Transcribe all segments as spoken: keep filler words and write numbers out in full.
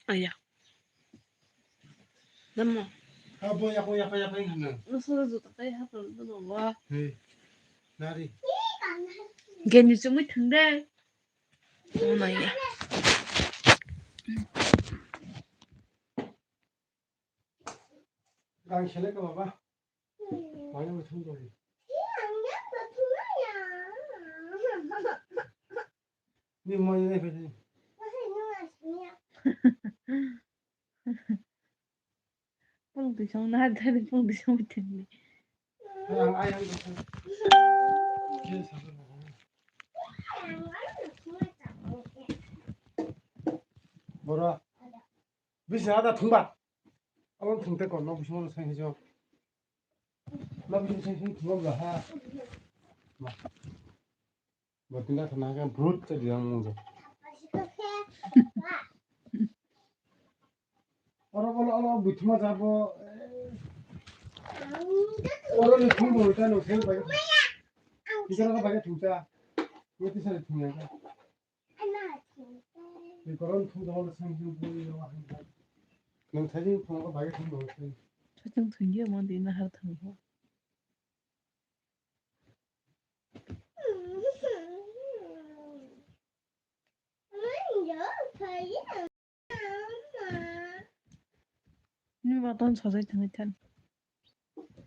Aya. Damo. Abo yako yako yako yang hana. Nasara juta kai hapal damo wa. Hey. Nari. Geni chumui thangde. Oh my god. Gang selek ka baba. Wala mo thum ko. Ni mo ni pe. Pung tu song na da ni pung tu song teng ni. Ang ayang ko. Bora. Bisi ada thungba. Abang thungte kon no bisi mo sai hijo. No bisi sai thungba ha. Ba tinda thana kan brut te diang mo. Oro oro oro buthuma jabo. Oro ni thung bo ta no sen bai. Bisa ka bai thung ta. Ni tisa thung ya. Ni koron thung da hol sang ju bo ni wa. Nang thai thung ko bai thung bo. Thung thung ye mo di na har thung ho. Ni ma ton sajai thangwi than.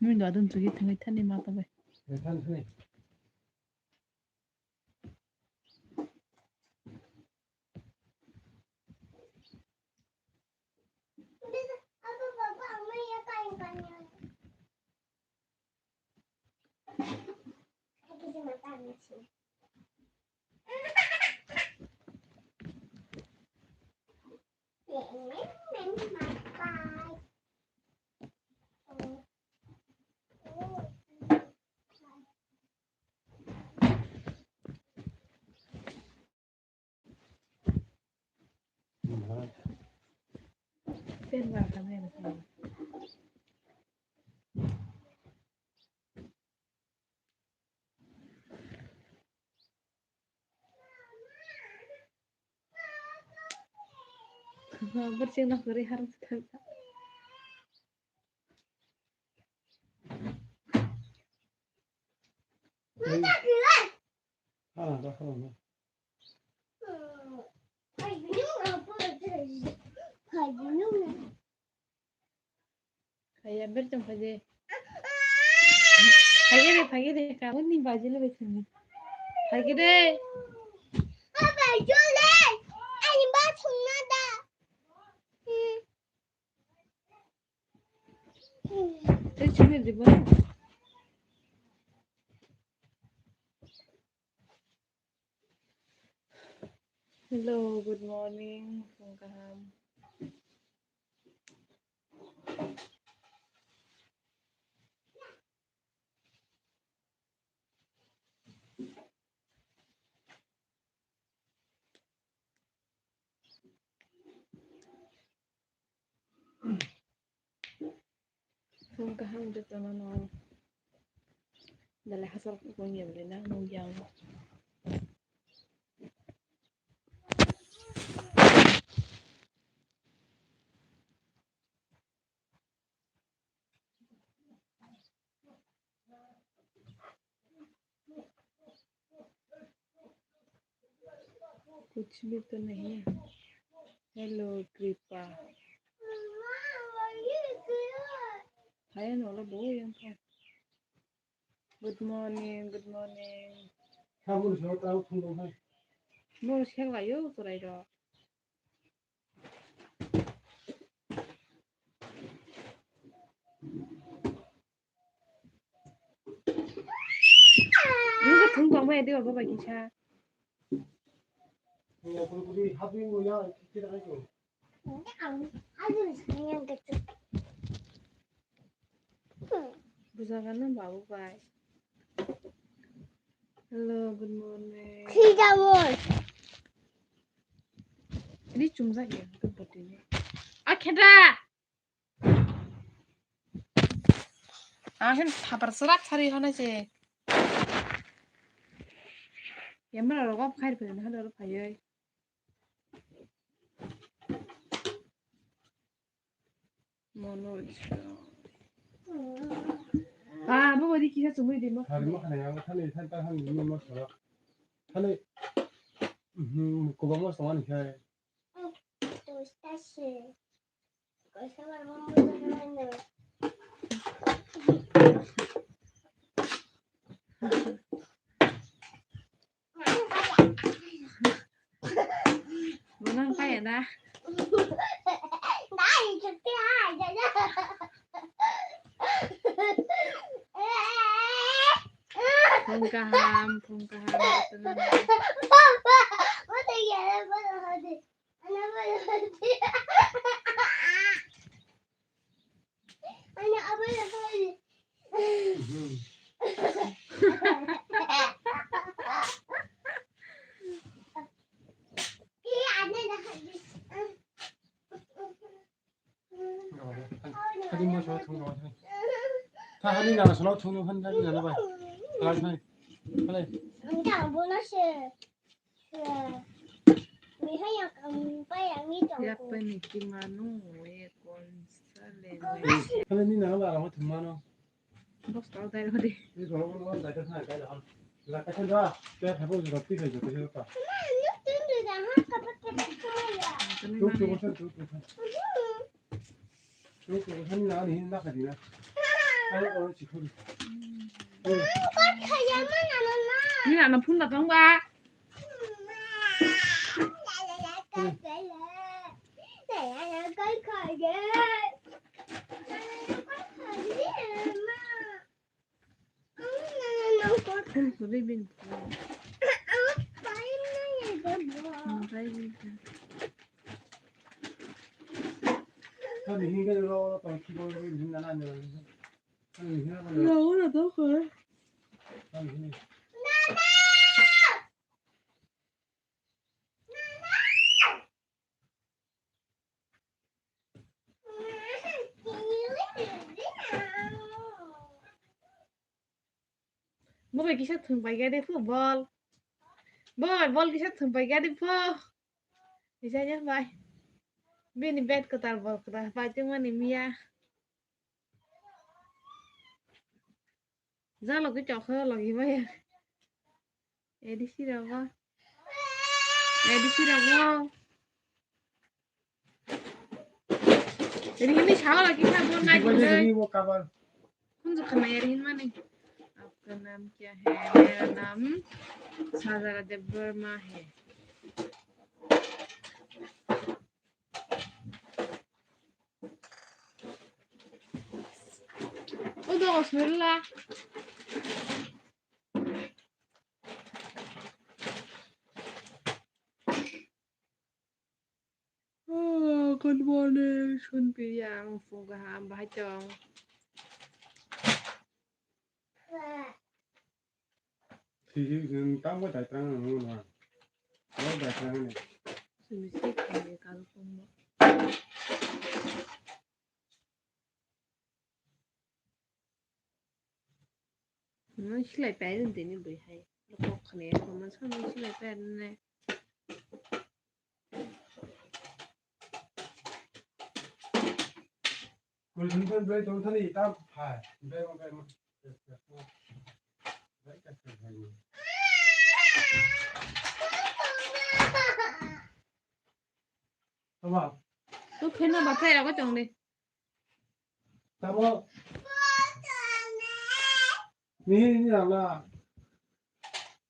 Ni da dun tugwi thangwi than ni ma ta bai. Ni than thani. Bercing nak beri harus. Kaya berjong kaya. Kaya de kaya de kawan ni bajil berjong. Kaya de. Tei chini diba? Hello, good morning. Phung kaham. Phung kaham jotono no. Dalai hachal kok wng ya bwlai na nukya ang. कुछ भी तो नहीं है। Hello, Kripa. Hai, no, lo bo yang kha. Good morning, good morning. Bo seng lai yo, torai ro. Nungkha thung tong bai de, baba kisa. Bujagano babu bai. Hello, good morning. Ini chumjak ya, good morning. Akheda. Ang khe thapar chwrak sari hwnwi se. Camera rok off khai rw phai hwnwi hwnwi rw phaiwi. Ba, bo wadi kisa chumui di mo. Hari mo khana yang thani than ta han ni mo sala. Thani, mhm, kubang mo sala ni khai. Bono wng kaya da. Phung kaham, phung kaham. Tha hani nana solo thung nung han jani nana bai. Kalai thai. Kalai. Yak pai ni ki manu e kon sale. Kalai ni nana bai rama thung mano. Bos tau dai rodi. Ni solo ko nang dai thang dai han. La ka thang da. Te thabo jodi pi khai jodi pa. Tuk tuk tuk tuk. Ni nana phun na tong ba. Phun kwrwi bini phun. Phun pai bini phun. Rogo na tokhe. Bo bai kisa thwng pai gari phu bol. Bo bai bol kisa thwng pai gari phu. Kisa ya bai. Bini bed kwtal bol kwtal pai tong mani miya. Jalo ke chokhe logi bai. A D C rogo. A D C rogo. Rihini sao lagi kha bo nai. Rihini bo kabar. Kunju khama ya rihin mani. आपका नाम क्या है? मेरा नाम साजरा देववर्मा है। Udo bismillah. Oh, good morning, Sunpriya. Ang phung kaham, bahai tong. Sisi, tamo dai trang nang nang. Tamo dai trang nang. Sini sih kaya kalau kamu. Nang silai pai rin tini bui hai. Kok khani ya, kamu sama silai pai rin ne. Kul thum thum bwlai tong thani ta phai. Bwlai ma bwlai ma. Bwlai ka thum thani. Tama. Tu phena ba phai ra ko tong de. Tamo. Ni, ni, ala.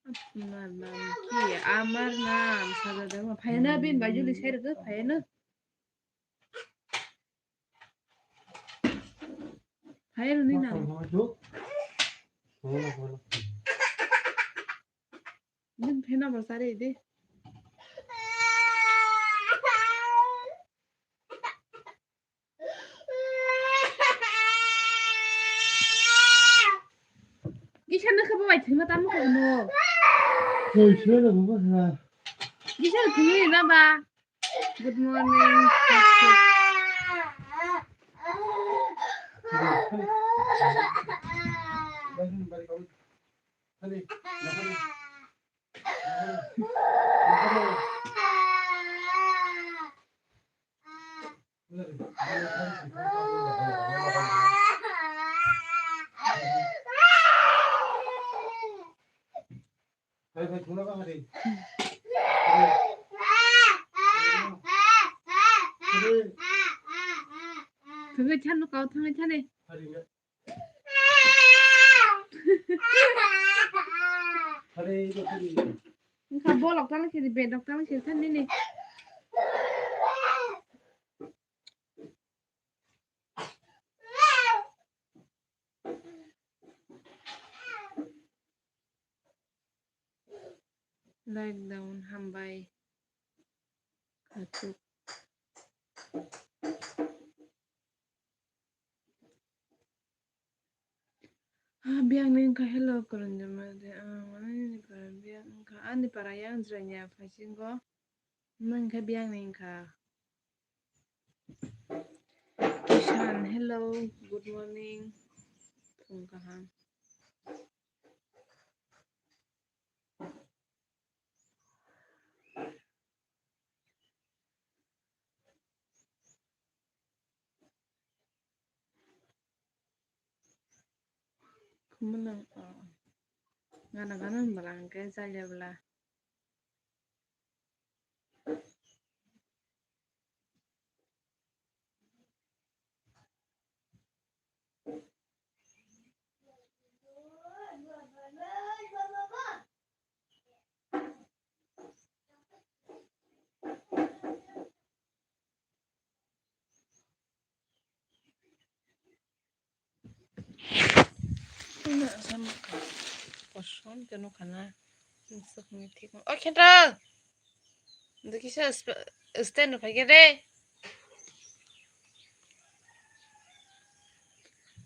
Apnar naam ki? Amar naam. Saja dema. Phai na bin baju li sai rwgwi phai na. Phai rw ni naam. Din phai na ba sari di. Kisa nokha bo bai thwima tamo kha no. Koi sino na baba ha. Kisa thwima ni baba. Good morning. Thangwi thano kau thangwi thani. Wngkha bolok tang siri bedok tang siri thani nini. Like down hambai. Khatuk. Ah, biyang ni wngkha hello Kurunjama de, ah, ani para biyang wngkha, ani para yang jranya phaisingo, wngkha biyang ni wngkha. Ishan, hello, good morning. Phung kaham. Khumulwng, oh. Gana gana bwla hwnkhe chalia bwla. Kosom ke nukha na. Sukni thik. O Khentrang. Dikisa stand rok phaikhe de.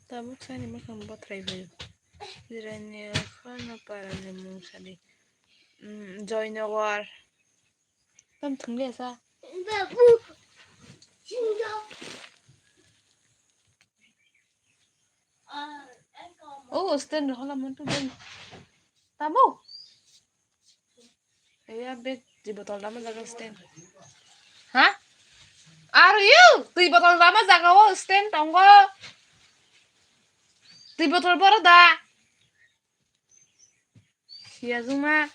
Tabuk sani mwkhang bothrai bai. Jirani khoroknwi parani mung sadi. Mm, Joynagar. Tam thwngli asa. Oh, stand rok hala mantu ben. Tamo? Eya bag twi botol rama jaga stand. Ha? Are you? Twi botol rama jaga o stand tongo. Twi botol boro da. Siya juma.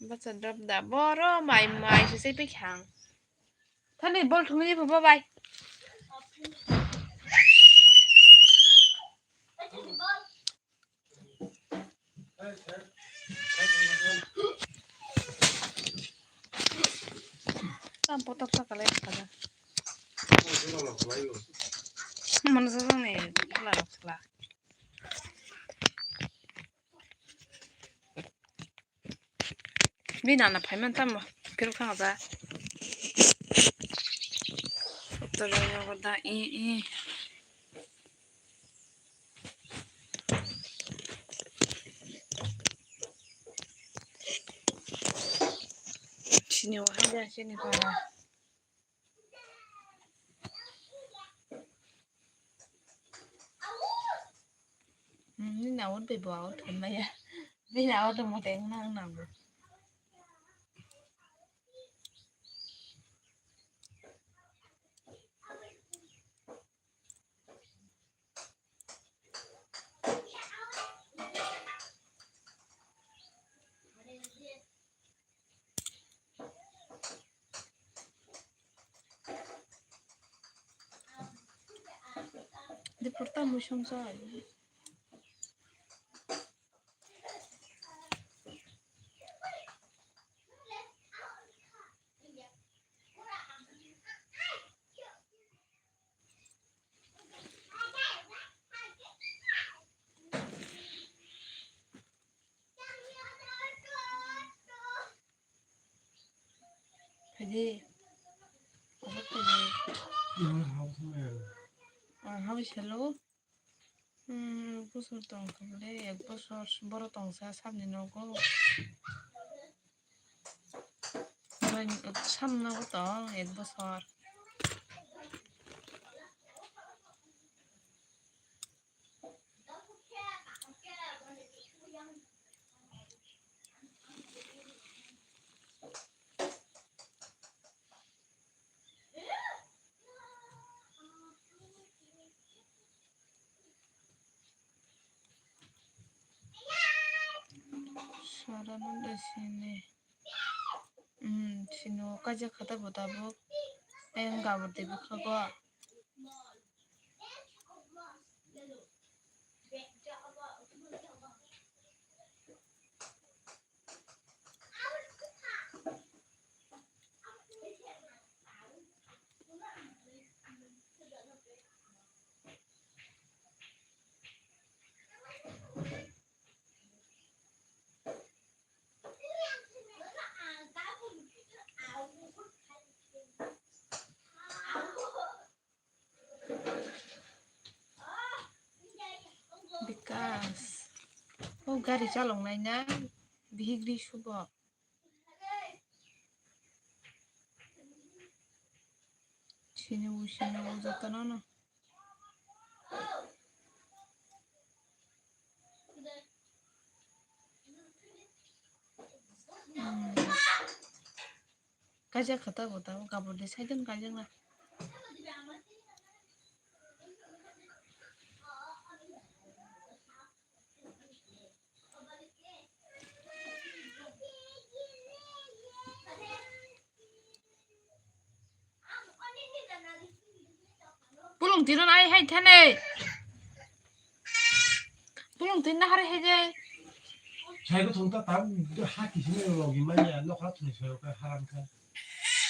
Bacha drop da boro mai mai se se pe khang. Thani bol thungni pho bai. Tam potok ta kalai kada. Mana sa ne kala kala. Bini nana phaiman tamo, kirok thang ja. Doctor rok da i i. Sini wahai ja sini para. Hmm, ini nawat be bawa thon maya. Ini nawat mo teng nang nang. Di porta mushung sa. Phaidi. Obo phaidi. Ang hao salo. Hmm, bosor tong kha bole, ek bosor boro tong sa sabni nogo. Bai, sam nogo tong ek bosor. Dano da sini. Hmm, sini o kaijak kha tabuk tabuk. Ayang gabur de bwkha go. Bikas. O gari chalok nai na bihik ri subo. Sini bo, sini bo jotono no. Hmm. Kaijak kha tabuk tabuk gabur de saidon kaijak na. Pulung tino nai hai thane. Pulung tin na hari hai jai. Sai ko thung ta ta ha ki sini logi manya no kha thung sai ko haram kha.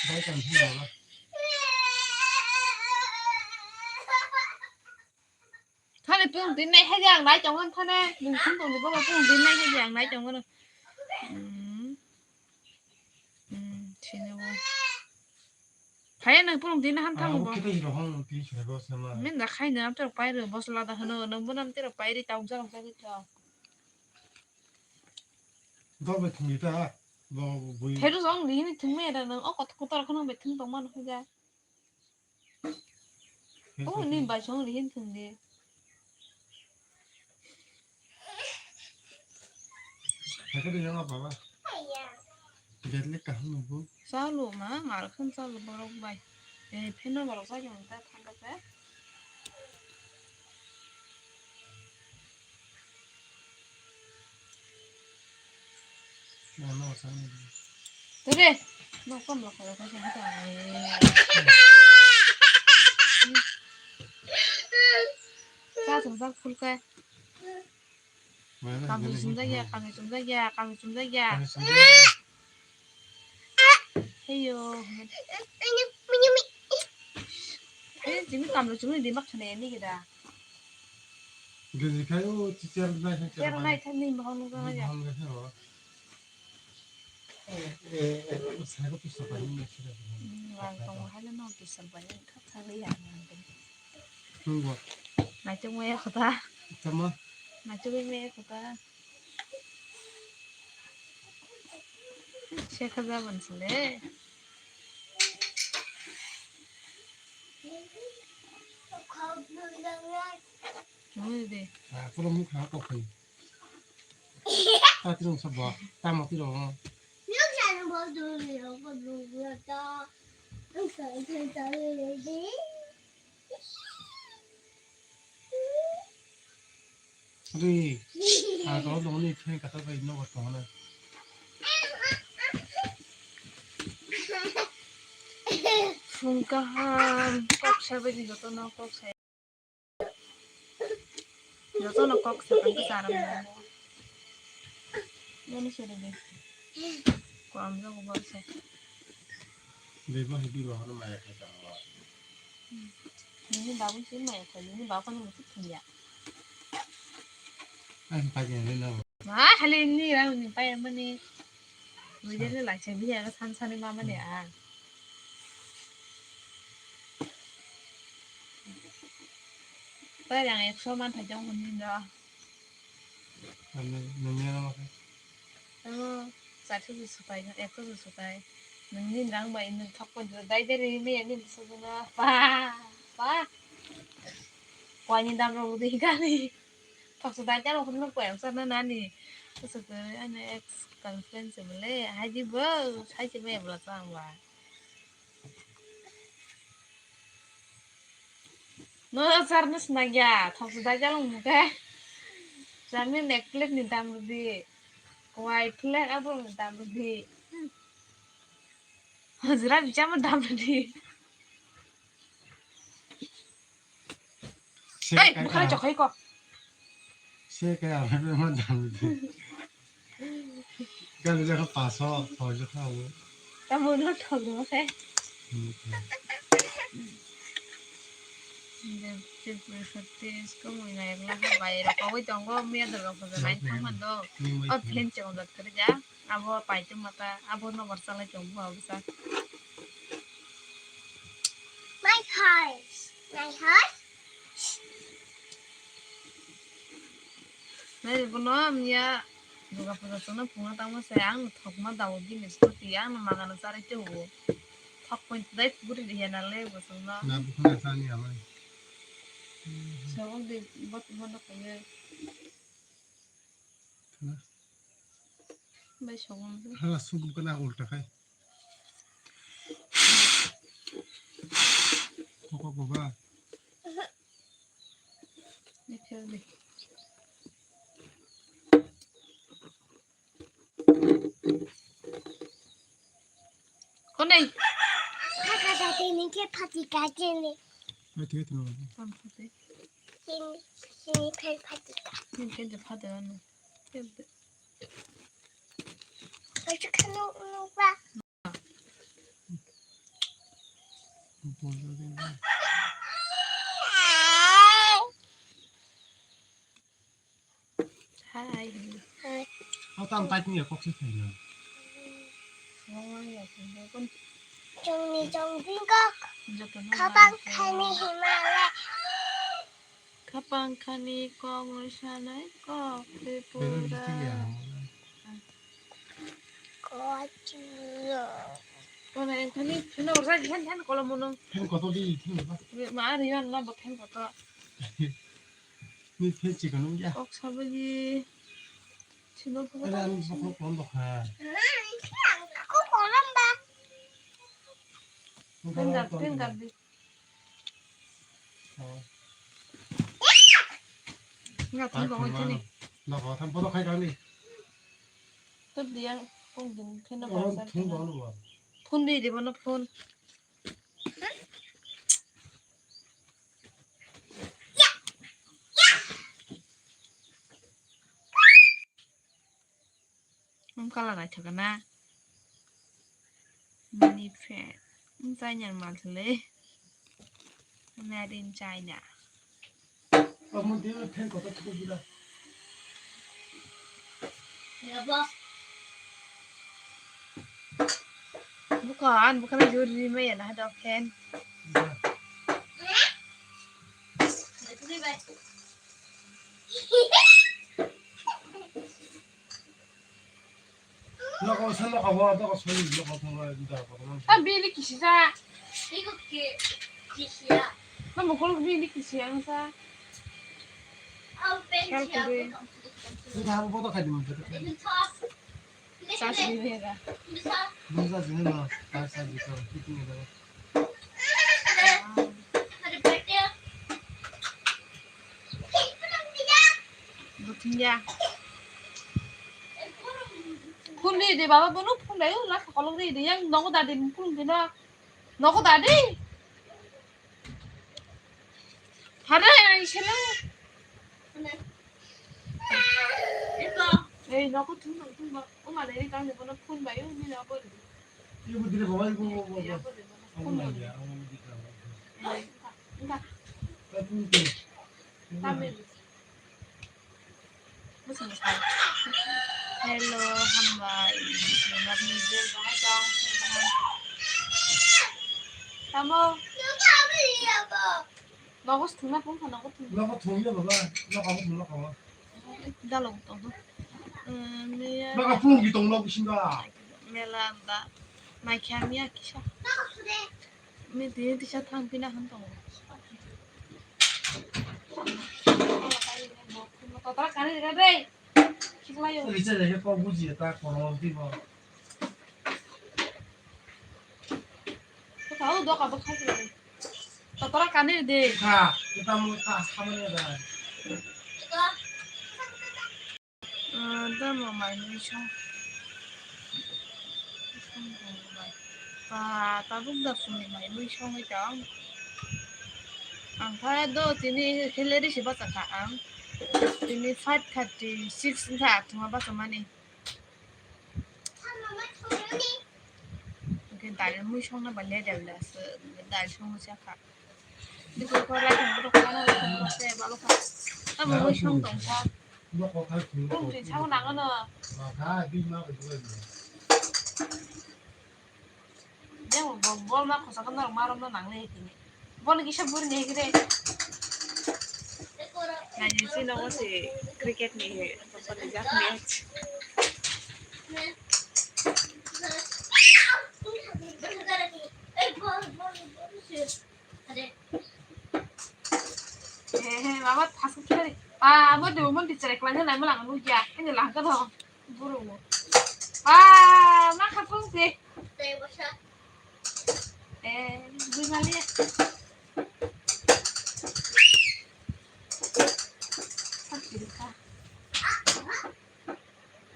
Dai kan thung ba. Thani pung din nai hai ang nai chong thane. Nung khum tong ni bo pung din nai hai ang nai chong. Hmm. Hmm, sini bo. Phai nang pung din han thang bo. Kete hi rohong ti sini bo sama. Min da khai na amter pai ro bos la da hano nang bo nam ter pai ri tau jang jang to. Do be thung ta. Bo bui. Thai ro jong li ni thung me da nang o kot kotor khano be thung tong man ho ja. Oh, ni bai song ri hin thung de. Hake de yang apa ba? Jadi kaham nunggu. Salu ma, mar kham salu borok bai. Eh, pheno borok sa jong ta thang ka sa. Tore, no kom lo ko ko se hata. Sa sung sa khul ka. Kam sung ja ya, kam sung ja ya, kam sung ja ya. Heyo. Eh, jimi kamlo jimi di mak khane ni gida. Gezi khayo, teacher nai khe teacher nai khe ni mohon ga ya. Mohon ga khe o. Eh, eh, eh, sai ko pisa pai ni sira. Hmm, wang tong hai no pisa pai ni kha kha ya. Nungbo. Nai chong ya khota. Tama. Nai chong ya khota. Shekha jaban sile. Nungwi de. Ah, pura mukha kok khai. Ta tirung sabo, tamo tirung. Ri, agor dongni phai kata bai nogo tongna. Phung kaham, kok sabai di joto no kok sai. Joto no kok sai, tang kisa aram. Nani suri di. Ko amra ko bol sai. Bebo hibi bahana maya kata. Nini babu sih maya kata, nini babu kan mesti punya. Ang pagi ni no. Ma, hali ni rang ni pa mani. Mujhe le lai chhe bhi aga san san ma mani a. Pa rang ekso man thai jong ni do. Ani nanya nama ka? Ano, satu susukai, ekso susukai. Nini rang bai nini thok pa dai dai ri me ni susukai. Pa, pa. Kwani dam rok di gani. Thoksa dai jalo khun kwai sa na nani. Sa ko ani ex girlfriend se bole. Hai di bo, hai se me bla sa ba. No sar na sna ya, thoksa dai jalo mu ke. Sar ni neck plate ni dam di. Wai phlak abo dam rwdi. Hajra bichamo dam rwdi. Ei, bukhara chokhai ko. Se kaya mo dam rwdi. Gari jaka paso, hojo kha abo. Tamo no thok no khe. Tripura sottis ko mui na ekla khe bai rok kogwi tongo, miya Durga puja nai thang mando. O phen chong jak kari ja, abo pai tong mata, abo no bar chalai tong bo abo sa. My heart, my heart. Nai bono miya Durga puja songno phungo tangma se ang thokma dawo bini scooty ang no magana charai tei hugo. Thok point dai guri riya na le bo songno. Na bukhana sani amai. Sabo de bot bono kaiye. Thana. Bai songno. Hala sugum kana ulta khai. Koko baba. Konai. Kaka tadi ni ke phati ka jeni. Oi, thik thik. Kam phati. Sini, sini phen phati ka. Ni phen de phati ano. Oi, khanu ba. Hai. Hai. Hau tam tai tini ya kok se khai na. Chongni chongding kok. Jotono khabang bai khani himale. Khapang khani kok rwsanai kok Tripura. Kochiro. Kono engkhani pheno rwjak hen hen kolomo nung. Phen kotor di, phen kotor. Ma ari yan na bo phen kotor. Ni phen chikon nung ya. Kok sabagi. Sino photo. Ada anu photo kolom bokha. Ko kolom ba. Phen gat, phen gat di. Nga thang bang thani. Nogo thang bodo khai thang ni. Tut diang kong din khena. Phone bang no. Phone bi di bono phone. Mum kala naithok na. Mini fan. Mum China mal thole. Made in China. Amun dia fan kotor thuk gila. Bukan, bukan juri me ya nah dok fan. Nokol sa nokol bo, nokol soi nokol thangla da kotor. Ta bili kisi sa. Iko ke kisi ya. Na mukul bili kisi yang sa. Au pen siya. Ni da bo to khai di mo. Sa si ni ga. Ni sa si ni no. Sa sa di ko. Kiti ni da. Buthung ya. Phone ri de baba, bono phone bai, la kolok ri de, yang nogo da de, phone de na. Nogo da de. Hare, ai selo. Ei, nogo thung thung thung ba. O ma de ri kan de bono phone bai, o ni na bo. Ibu dire bawa ibu bawa bawa. Iya, bo de bono. Phone bai. Iya, iya. Engka, engka. Tapi itu. Tamil. Hello, hambai. Nokni bel bahai tong. Tamo. Nogo thungna pungkha, nogo thung. Nogo thungna baba, nogo thung, nogo. Dalok tongo. Nogo phung di tong nogo sinda. Mela da. Mai khamya kisa. Midi tisa thang pina han tongo. Kotor kani de re. Siklayo. Ri che de ko buji ta kono di bo. Kotor do ka bo khai de. Kotor kani de. Ha, kita mo ta samane da. Tamo mai mui song. Ba, tabuk da phunui mai mui songwi tong. Ang kha do tini khe late se bachakha ang. Tini five thirty six wngkha ang thwngma bachamani. Hwnkhe dal mui songna ba late se, dal songwi chakha. Bikol khe lai thangma rok khana lai thangma rok se balo kha. Abo mui song tongkha. Bokol khai thwngwi Brum tong. Thwi sao nangano. Ba kha, bini ma bai duai. Jeng bo, bol ma khosa khe norok ma romna nangle tini. Bono kisa buri ni hikre. Nai ni sino wasi cricket ni he, boni jak match. He, he, mama, thasuk kiri. Pa, abo de, umon di cherai klan nai malang nugya. Ini langka dong. Buru. Pa, ma khapung de. Eh, bui mali. Thak kiri kha.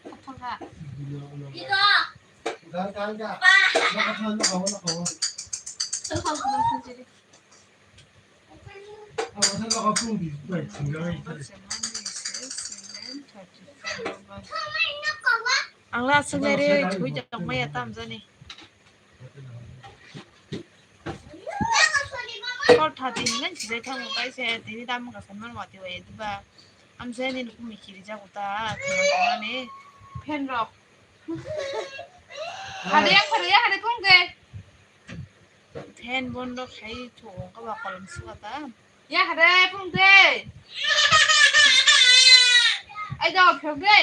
Thak thang kha. Ang la aswk nai re, thwi tong maya tam jani. Kol thati hinwi sijai thango, kaisa tini tamo kaisa manwa twi bai diba. Amsa ni nukhung mi khiri jago ta, khwna tongmani. Fan rok. Hade ya, hade ya, hade kung de. Fan bondo khai thu, kaba kolom suka ta. Ya, hade kung de. Ai da, phiyok de.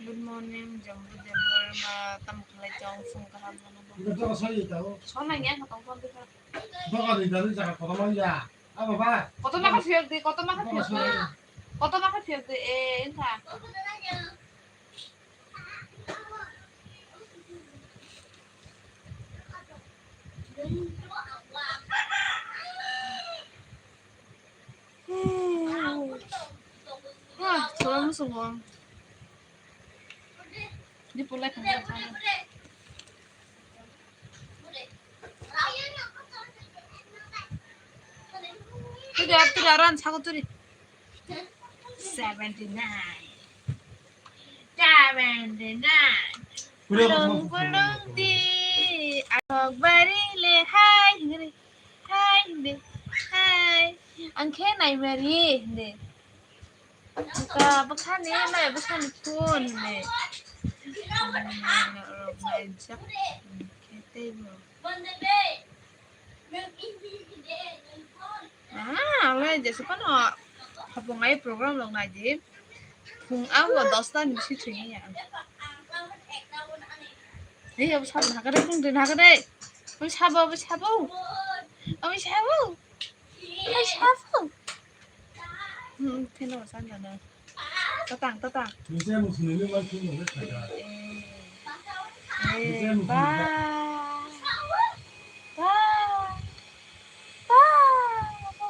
Good morning, Jambu Debbarma, tamo khlai tong, phung kaham mano bo. Sona ya, kha tong phone dikha. Koto ma kha phiyok di, koto ma kha phiyok di. Koto ma kha phiyok di, eh, wngkha. Ah, chwla muchungo. Di pulai khangsa. Turi, turi, aran sago turi. Seventy nine. Seventy nine. Pulung pulung di. Asok bari le hai hingri. Hai hingri. Hai. Ang khe nai mari hingri. Ka bwkhani nai bwkhani phone hingri. Rok nai jak. Khe tei bo. Ah, ang le jesa phano hapung ai program rok nai di. Phung ang bo dosta ni bisi thwi ya. Hei, abo sabo naka de, phung de naka de. Abo sabo, abo sabo. Abo sabo. Abo sabo. Hmm, pheno sa na na. Tatang, tatang. Nise mo sini ni mal phung mo le thaka. Eh. Eh, ba. Ba. Ba.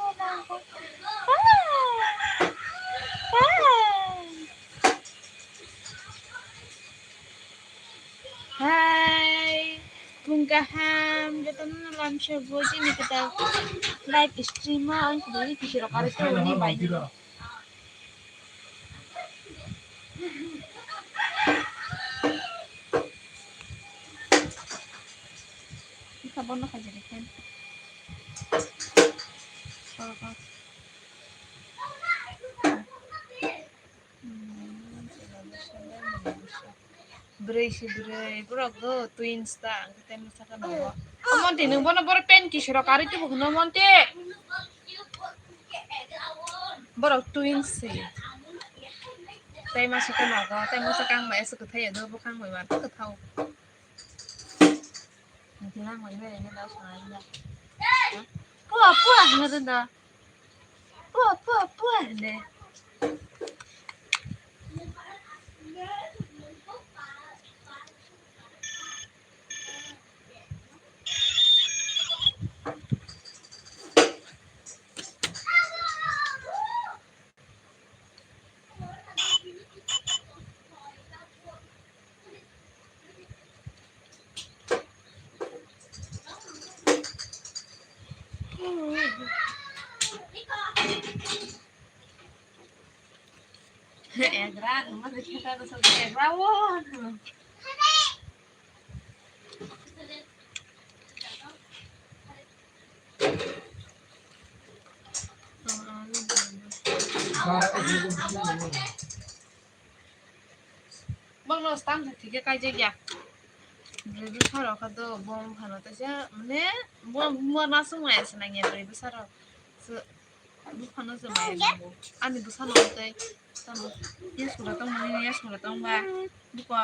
Ba. Ba. Hai, phung kaham, jotono lamsogo chini kwtal live stream o, ang kisa rok ari tongoni bai. Ika bono khaijani khe. Bwrwi si bwrwi, borok do twins ta, ang khe tei mwsakha nogo. O Monti, nwng bono boro pen kisiro karwi tubu hwno Monti? Borok twins si. Tei mwsakha nogo, tei mwsakha ang bai aswk kwthai ya do, bwkhang bai ma kwthao. Nwng khe lang bai bai, nwng da sanai da. Pua, pua, hwno da. Pua, pua, pua, hwne. Egra, nomor de kita tu satu egra, wah. Bangno stam thik khe kaijak ya. Bwrwi bwsa rok kha do bom phano teisa mane bom buma nasung maya se nang ya bwrwi bwsa rok. Buphano se maya nango. Ani bwsano tei tamo yasura tongmani yasura tongba. Buko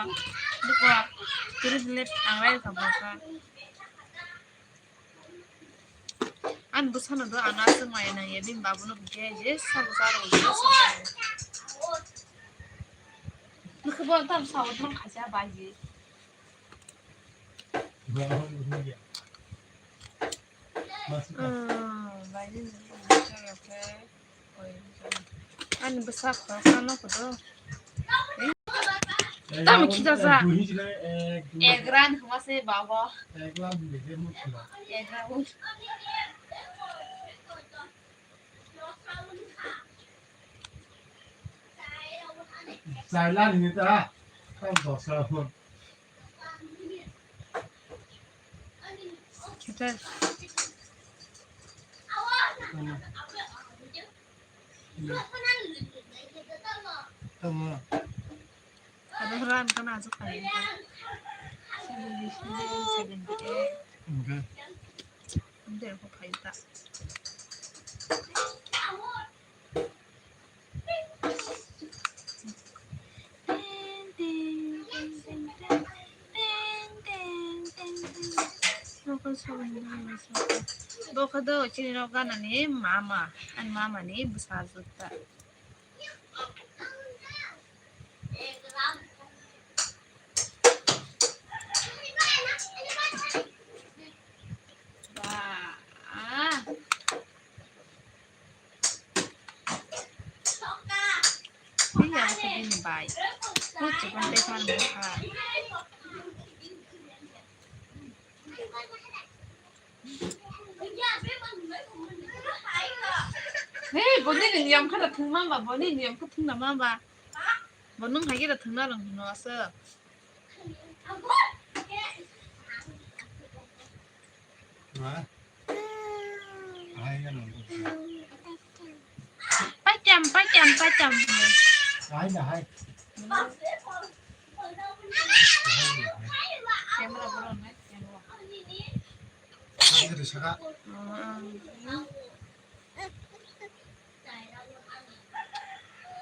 buko tiri dile tanglai kha bwsa. Ani bwsano do ano aswk maya nang ya bini babuno hwnkhe je sabo sabo je sabo. Nokhe bo tam sabo man khacha baji. Ani bwsa khoroksa no kodo. Tamo khita sa. Egra ni huma se baba. Egra. Chai la ni ta. Kam dosa hon. Kita. Tama. Ada ran kana aja kali. Seventy, seventy eight. Enggak. Enggak, aku kayu tak. Bokhe do chini nok ganani mama, ani mama ni bwsa jutta. Ba. Bini abo khe bini bai. Bo chikon tei phan bwkha. Hey, bo nini niyam khe da thwng man ba, bo nini niyam khe thwng da man ba. Bo nwng hai khe da thwng na rwng hino aswk. Paicham, paicham, paicham. Camera borok nai, camera.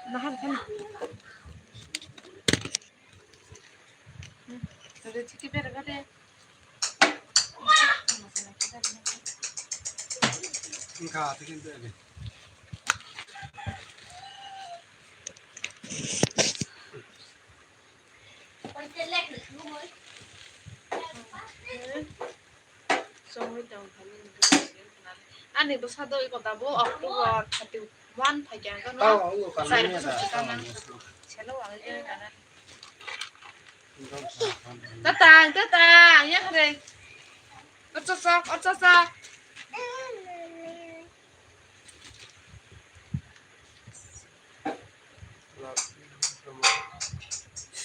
Nahan kan. Tadi ciki bere bere. Engka, ati kintu ini. Chongwi tong thani ni bwskango. Ani bwsa do iko dabo October thirty one phaikha hwnkhe no. Tao, o, o, char bosor chikana. Selo wal je kana. Tatang, tatang, ya hare. Ochosa, ochosa.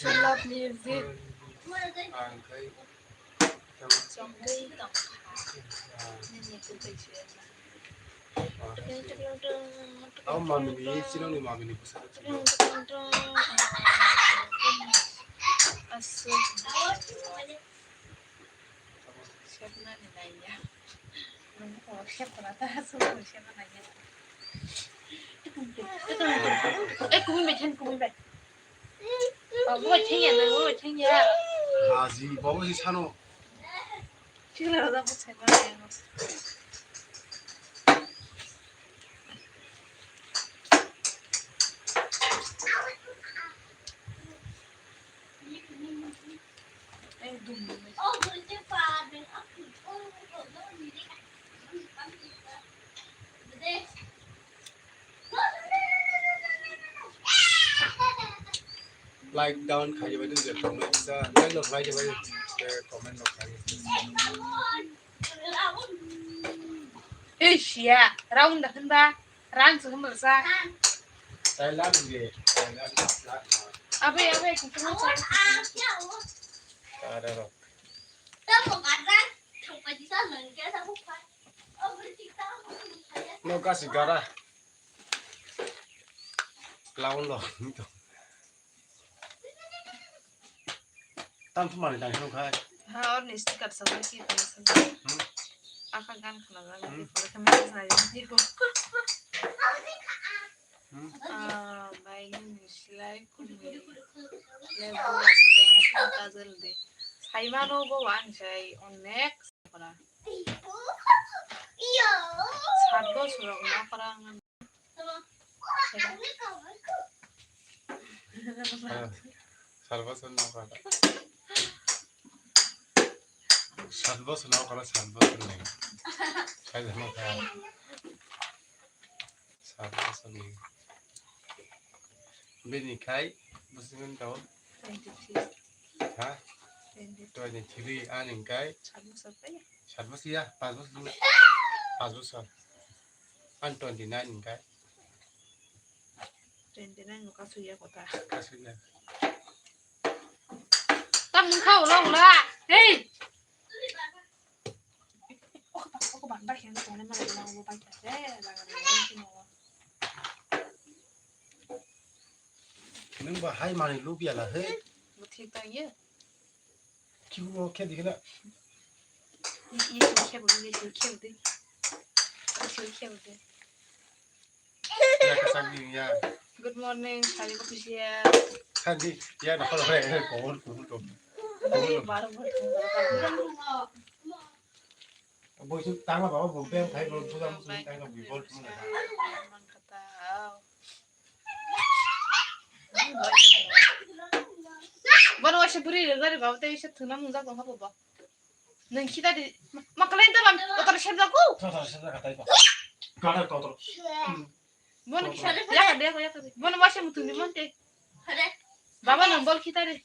Love music. Chongwi tongkha. Nini kwtwi se. Abo mamini, chini mamini bwskango chini. Aswk. Sepnani naiya. Nungkho sepna ta aswk sepna naiya. Eh, kumun bai, kumun bai. Babu bai thengya, nang bai thengya. Haji, babu si sano. Chikla rada bwsai ma naiya. Like down khai bai dun je, comment sa, like no khai bai dun je, comment no khai. Ei siya, round da hwnba, rang se hwnba sa. Thailand ge, Thailand. Abe, abe, kuchung chai. Tara rok. No kasi gara. Laun lo. Tam tu mani dang khai. Ha, or ni sticker sa ki tang sa. Hmm. Aka gan khna gan. Hmm. Di pura kami sa ya. Di ko. Hmm. Ah, bai ni ni silai kumi. Le bo se de ha ta jal de. Sai mano bo wan sai onek. Kora. Sat bosor rok na kora ang. Sat bosor na kora. Sat bosor na kora, sat bosor ni. Khai jama khai. Sat bosor ni. Bini khai, bosor ni tau. Twenty three. Ha? Twenty three. Ani kai. Sat bosor ya? Pas bosor. Pas bosor. An twenty nine kai. Twenty nine no kasu ya kota. Kasu ya. Tam mung kha ulo ulo. Hey. Nung ba hai mani lubia la he. Bo thik tang ye. Kibo khe dikhe na. Ye, ye, ye, khe bo, ye, ye, khe bo de. Ye, khe bo de. Ya, ka sang ni ya. Good morning, sari ko pisi ya. Sandi, ya, na ko re, ko ko ko. Ye, bar bar. Bo su tang ba, bo bem thai, bo su tang ba, bo bol. Bono waisa bwrwi rwgari ba tei waisa thwna mwngjak tongkha bo. Nwng khita di. Ma kalai ta ba kotor sep jago. Kotor sep jago tai ba. Kotor kotor. Bono khita di. Yakar di yakar yakar di. Bono waisa muthung di monte. Baba nwng bol khita di.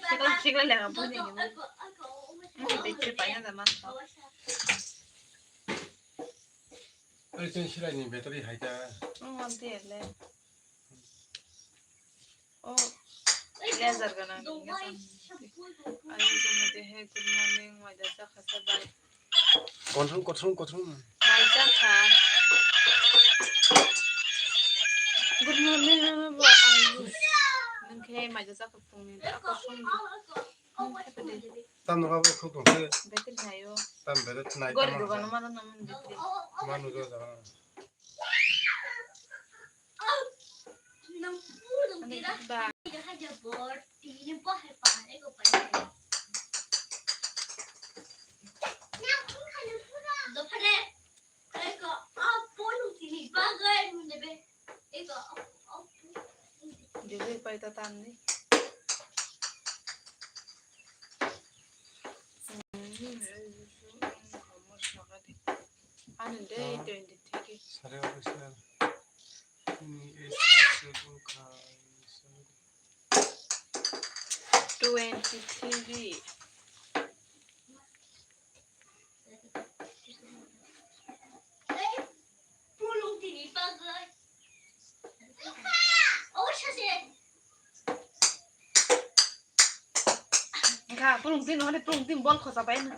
Sikla sikla lenga bujingi. Mung tei chiri paina da man. Oi, chini silai ni battery hai ta. Mung wan ti ele. Oh, laser gana. Ayo, jumute he, good morning, mai da cha kha sa bai. Kothong, kothong, kothong. Mai cha kha. Good morning, ano bo, ayo. Nung khe mai da cha kha phung ni da, kothong ni. Tam no ba khuk tong se. Betel nayo. Tam betel nai. Gori tam dogan ma. Mano no mano no mano betel. Manu do da. Ani ba. Debe paita tamni. Ani dei twenty three. Sare official. Ni S seven khai. Twenty three. Engkha pulung tin hone pulung tin bol khosa bai na.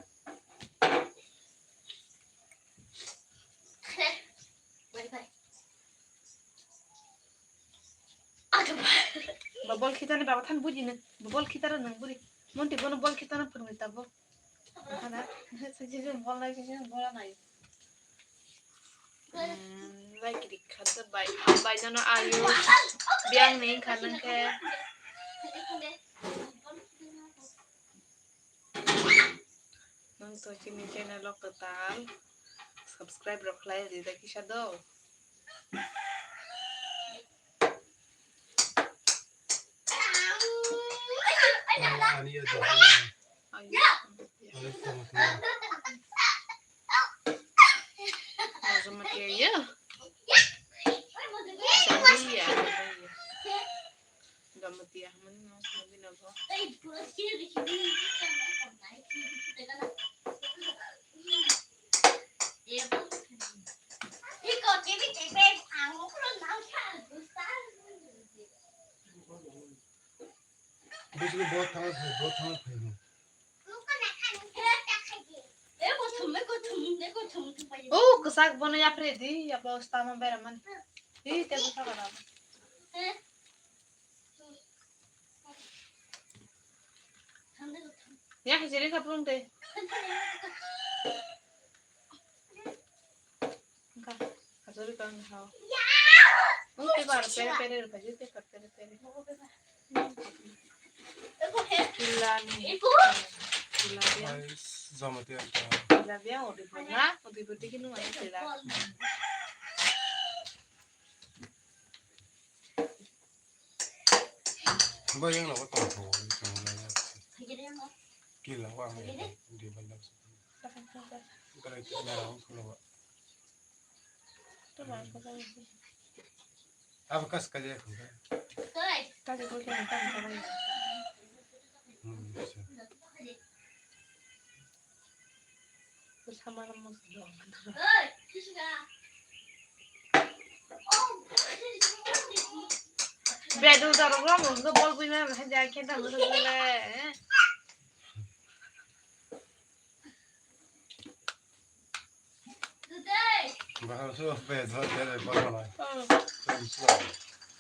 Ba bol khitani baba than buji nang. Ba bol khitara nang buri. Monti bono bol khitana phwrwngwi tabuk. Hana, sajijak bol nai, sajijak bol nai. Hmm, like rik kha ta bai. Bai jono ayu. Biang ni kha nang khe. Nung to chini channel o kwtal subscribe rok khlai rida kisa do. Ayo. Ayo, Jamatia. Jamatia, ya. Jamatia, Jamatia. Jamatia, mana, mana, mana, mana. Bujuli bo thang, bo thang phai. O, kwchak bono yapre di, yabo stama bera man. Di, tebo saka da. Ya, hijiri ka pung de. Ka, hajori ka ang hao. Ang te bar pere pere rupa ji te ka pere pere. Tilani. Tilabia. Guys, Jamatia ang ka. Tilabia, odi pura, odi pura dikinu ang tila. Ba yang lawa tong tong tong la ya. Kila wa ang di ba la. Kala kila wa kala wa. Apa kas kaje khuda. Kaje ko kya ta ta. Hmm, acha. Bedul dorok rok rok bol bui ma hai jai khe dam le. Bahal so bedul bedul bol bol.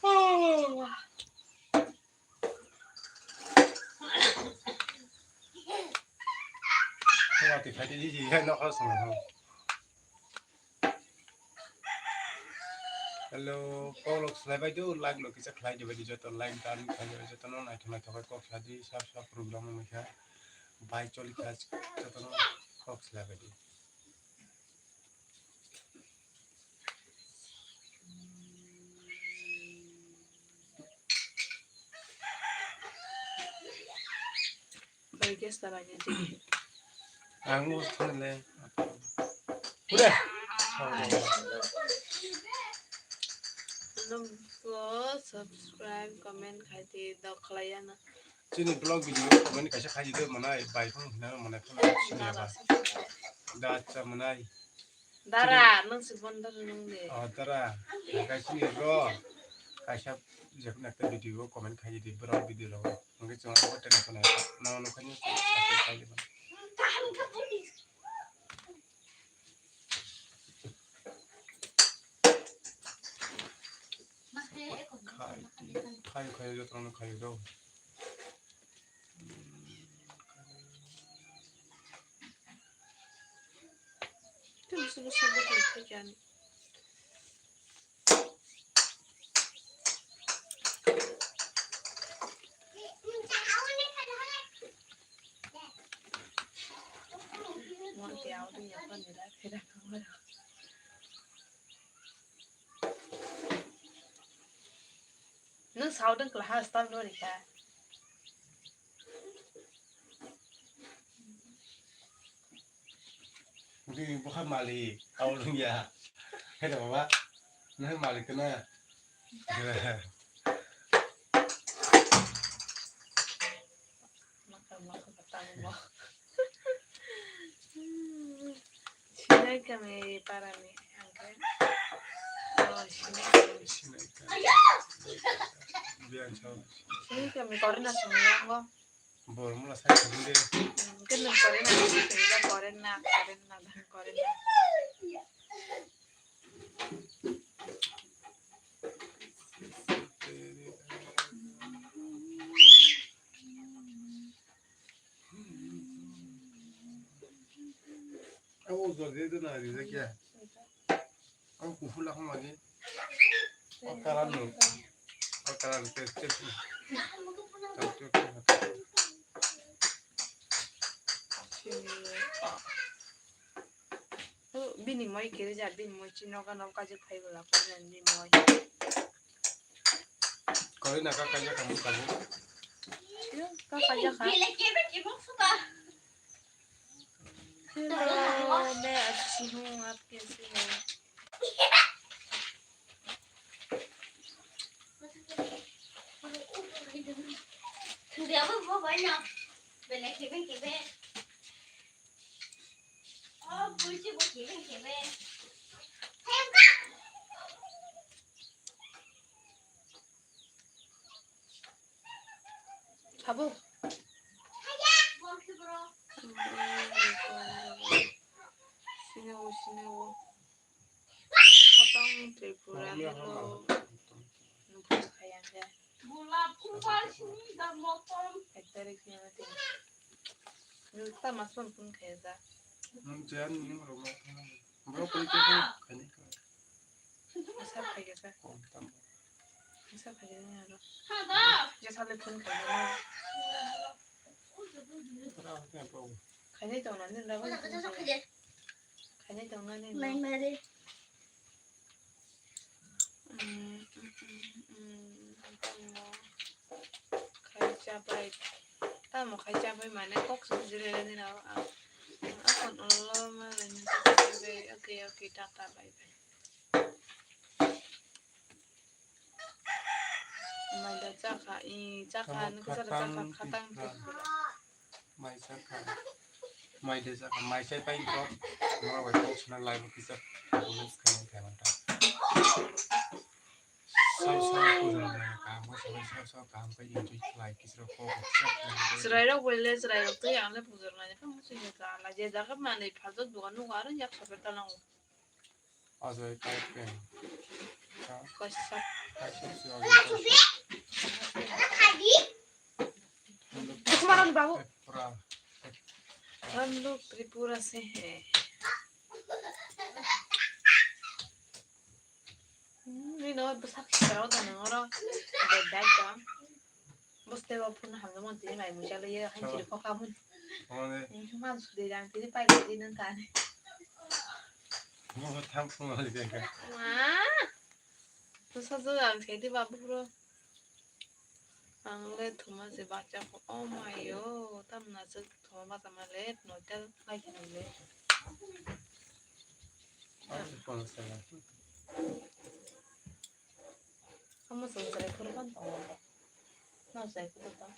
Oh. Hello, kok lok slai bai do, like lok kisa khlai di bai di, joto like dan khlai di bai, joto no naithok naithok khe kok slai di, sab sab program wngkha, bai choli kha, joto no kok slai bai di. Bai gas ta bai ni. Ang us thon le. Pura. Nung ko subscribe, comment khai di, dok khlai ya na. Chini vlog video comment kaisa khai di, manai bai phang hina manai phang sini ba. Da cha manai. Dara, nung si bon dara nung de. Oh, dara. Kaisa ni bro. Kaisa jekun ekta video comment khai di, bro video lo. Nungke chwng abo tena tena. No, no, kani. Khai, khai, khai, jotono khai do. Tun subu subu tun khajan. Nung saudeng kelaha style dua rika. Mungkin bukan malik, kau dong ya. Hei, baba, nang malik kena. Maka maka petang mo. Sinai kami parani angke. Oh, sinai kami. Sinai kami. Biar jauh. Sinai kami korina sumiyang ko. Bor mula sai kami de. Kena korina sumiyang korina korina dan korina. Ang ujor de dona rijak ya. Ang kuphur lakhung lagi. O kalar no. O kalar no, tes, tes no. Bini moi kiri ja, bini moi chino ka nom kaji phai bwla ko jan bini moi. Koi na ka kaja kamu kamu. Yo, ka kaya ka. Hello, मैं अच्छी हूँ, आप कैसे हो? Sabo. Sini, sini. Khatang Tripura ni lo. Nupus khayang ya. Ek tarik ni mati. Nukta mas pun pun khaya ja. Nung jan ni maro ma. Bro, koi koi koi kani ka. Masa khaya ja. Kom tam. Masa khaya ni aro. Je sale pun khaya na. Khaya tong na ni la. Khaya tong na ni la. Khaisa bai. Tamo khaisa bai mane kok sujile ni rao ang. Akon ulo ma le ni bai. Okay, okay, tata bai bai. Mai da chakha, i chakha, ni kisa da chakha, khatang Tripura. Mai sakha. Mai de sakha. Mai sai pai kok. Mora bai kok suna lai bo kisa. Bulis kani kaya manta. Sai sai puja lai ka. Mo sai sai sai kam ka enjoy lai kisa kok. Chwrai rok bai le chwrai rok tei ang le puja lai. Pha musi ni ka la je jaga mani phal jok dukan nugo aro yak saper talango. Ajay Type Pen. Kaisa. Kaisa si Ajay Type Pen. Kumar babu. Tripura. हम लोग त्रिपुरा से हैं। Hmm, ini no, besar sih kalau tanah orang. Beda aja. Bos te bo phun hamjak mani tini mai muchak le ye hain chiri kok hamwi. Tamo de. Ni man sudai jang tini pai pai di nang kani. Mo tham phun ma di ka. Ma. Bwsa jwk ang khe di babu bro. Ang le thuma je bacha ko. Oh my yo. Tam na jwk thuma bacha ma le noita lai khe nang le. Ang phun sa. Amo song chwrai phuru ban tongo. No chwrai phuru tong.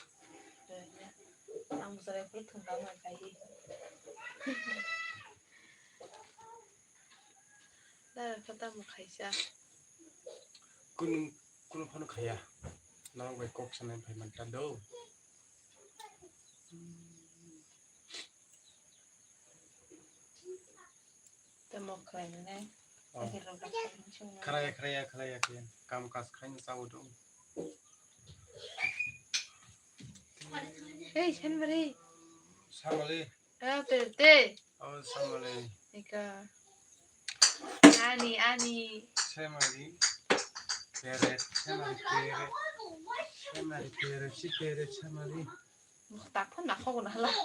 Ang bo chwrai phuru thwng kha ma khai di. Dara kha tamo khaisa. Kunu, kunu phano khaya. Norok bai kok sanai phai man ta do. Tamo khlai nai. Oh. Khlaiya, khlaiya, khlaiya, khlaiya. Kam kas khaina chao do. Hey, Shanmari. Samali. Ah, te, te. Oh, Samali. Ika. Ani, ani. Samali. Pere, Samali, pere. Samali, pere, si pere, Samali. Mukhtak pun nak kau nak lah.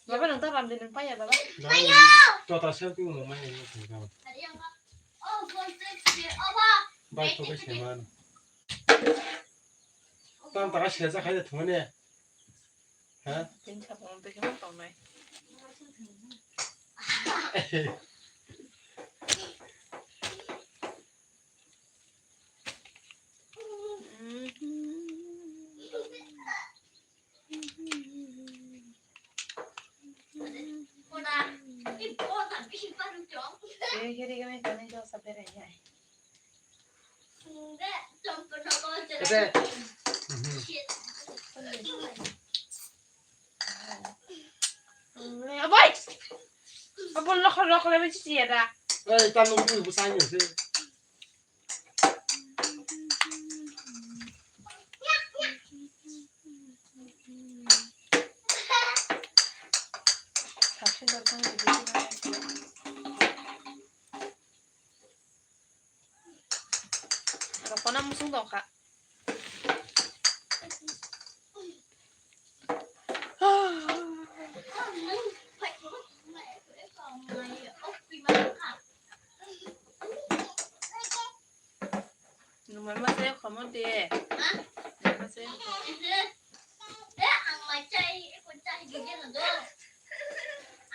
Baba, nang ta ram de nang paya, baba. Tota sel ti mo mai ni ko. Bai to ke seman. Tam ta se sa khai de thone. Ha? Tin sa pon te ke ma tong nai. Ese. Aboy! Abo lokho lokho le bisi ya da. Ei, tamo bu bu sai ni se. Rokona musung tongkha. Mama saya kamu deh. Mama saya. Eh, ang mai chai, ko chai di dia do.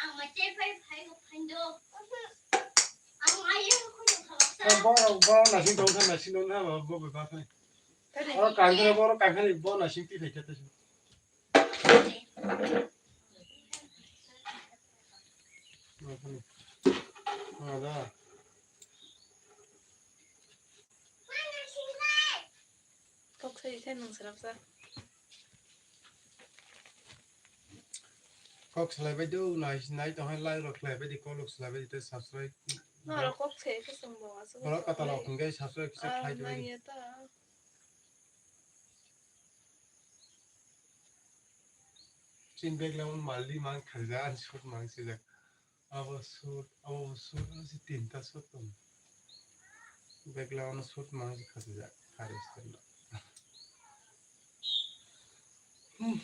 Ang mai chai phai phai ko phai do. Ang mai ko ko khala sa. Bo bo na sing dong na sing dong na bo bo ba phai. Tadi. Oro kangkhe oro kangkhe bo na sing ti phai kata. Kok sai sai nang sarap sa. Kok salai bai do, nai nai tong hai lai rok salai bai di, kolok salai bai di, te subscribe. Noro kok sai ke sung bo asu. Borok kata lok hingke subscribe kisa khlai di. Nang ya ta. Chin bag lamon maldi mang khaja, an shoot mang sijak. Abo shoot, abo shoot, abo si tinta shoot tong. Bag lamon shoot mang si khaja, kharis tong. Hmm.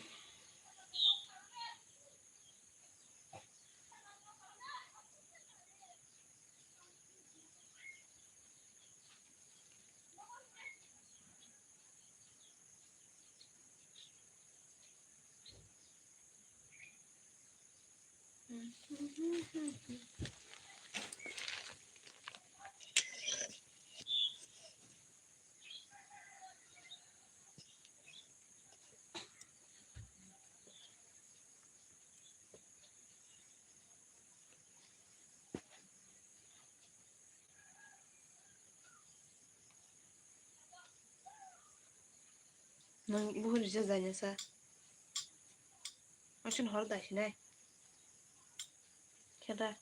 Nang buhur risa janya sa. Asin hor da sinai. Kheda.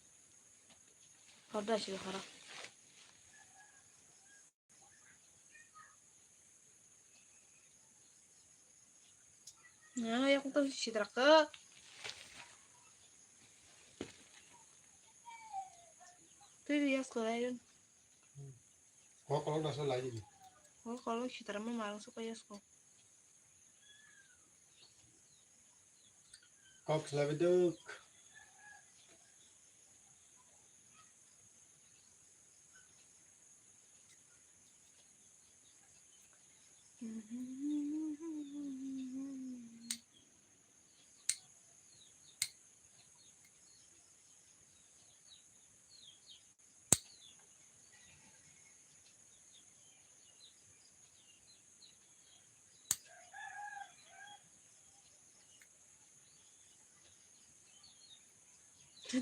Hor da sila hora. Nah, ya aku tuh sidrak ke. Tuh dia sekolah ya. Kok kalau dasar lagi nih. Kok kalau sidrak mah marang suka ya sekolah. Kok selai beduk.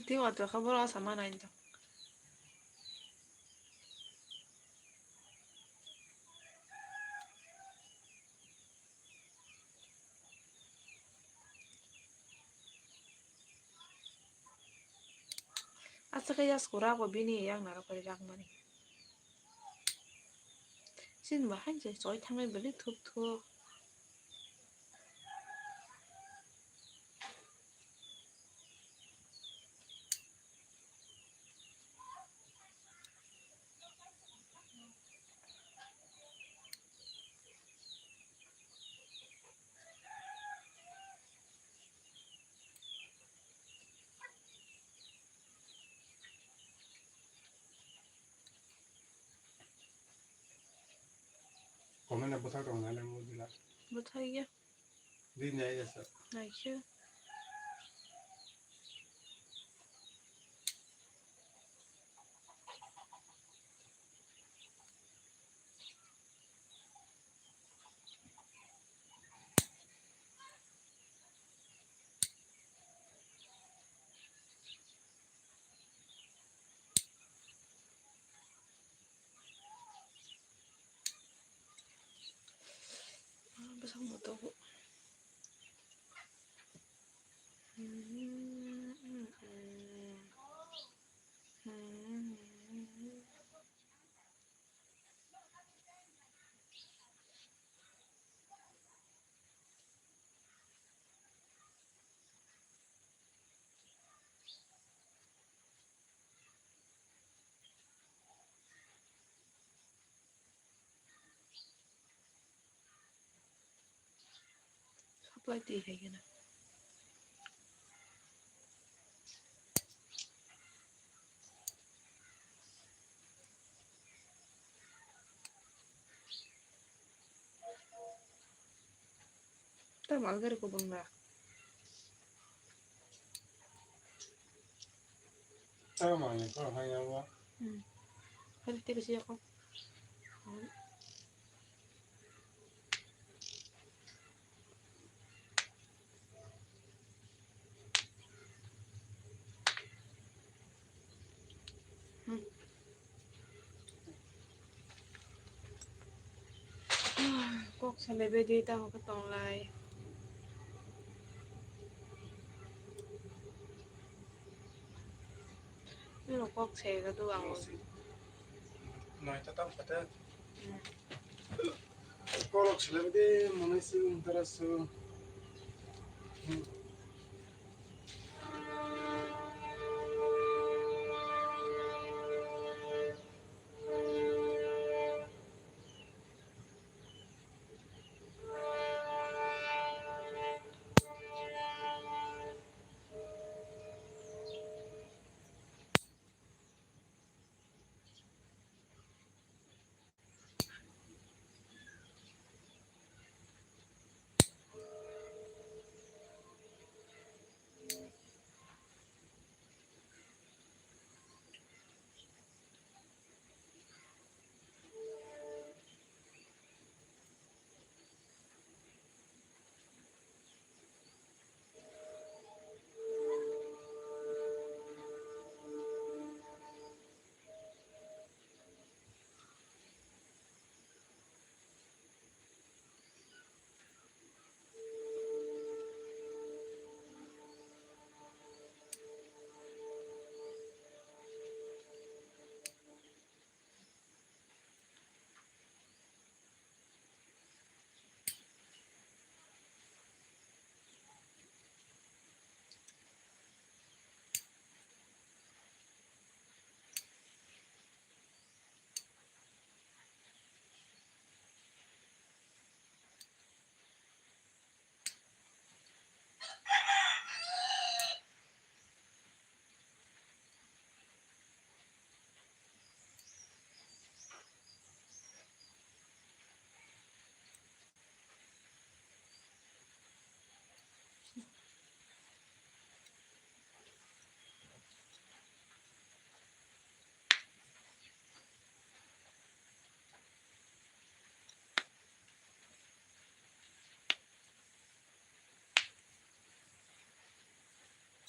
Tei watwi khe borok asa manai. Aswk khe yasku rago bini yang naro khe rakmani. Chini bo hai se choi thangnai belai thuk thuk. Comment bwthak rok nai le mo dila. Bwthak ya. Di nai ya sa. Nai khe. Bwsakno tabuk. Supply twi hai kheno. Tamo algari kubung na. Tamo ani kok hai yawa. Hmm. Hari tiri siya ko. Kok salai bai di, tamo khe tonglai. Nino kok se ga du ang. Noi ta tam kata. Hmm. Kolok selem de monai si um tara su. Hmm.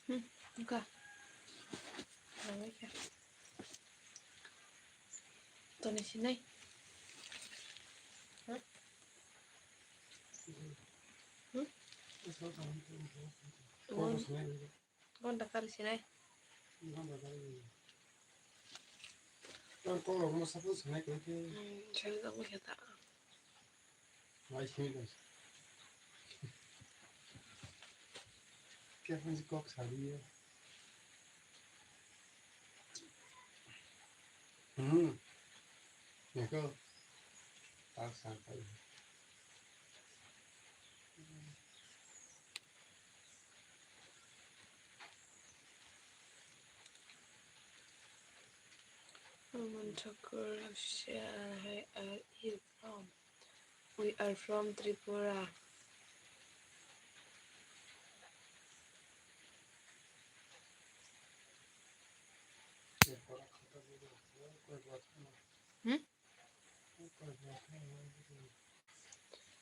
Hmm, wngkha. Nangwi kha. Toni sinai. Hmm? Hmm? Gonta kari sinai. Gonta kari. Tang kok rok mo sapu sinai koi khe. Hmm, sinai tong khe ta. Mai simi dong. Khe phang si kok sari ye. Hmm. Niko. Tak sa kai. Roman Thakur, where are you from? We are from Tripura. Hmm?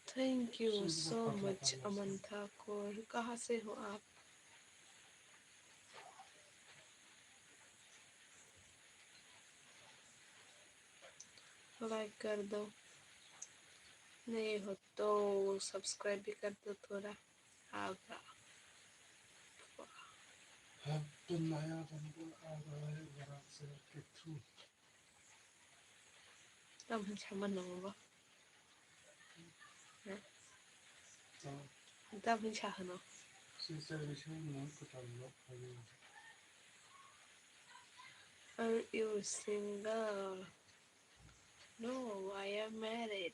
Thank you so much, Aman Thakur. कहाँ से हो आप? Like कर दो। नहीं हो तो subscribe भी कर दो थोड़ा। आगा। Happy Naya Rambo Aga Varanasi ke through. Tam hwn sama nango ba? Tam hwn sa hwno. Are you single? No, I am married.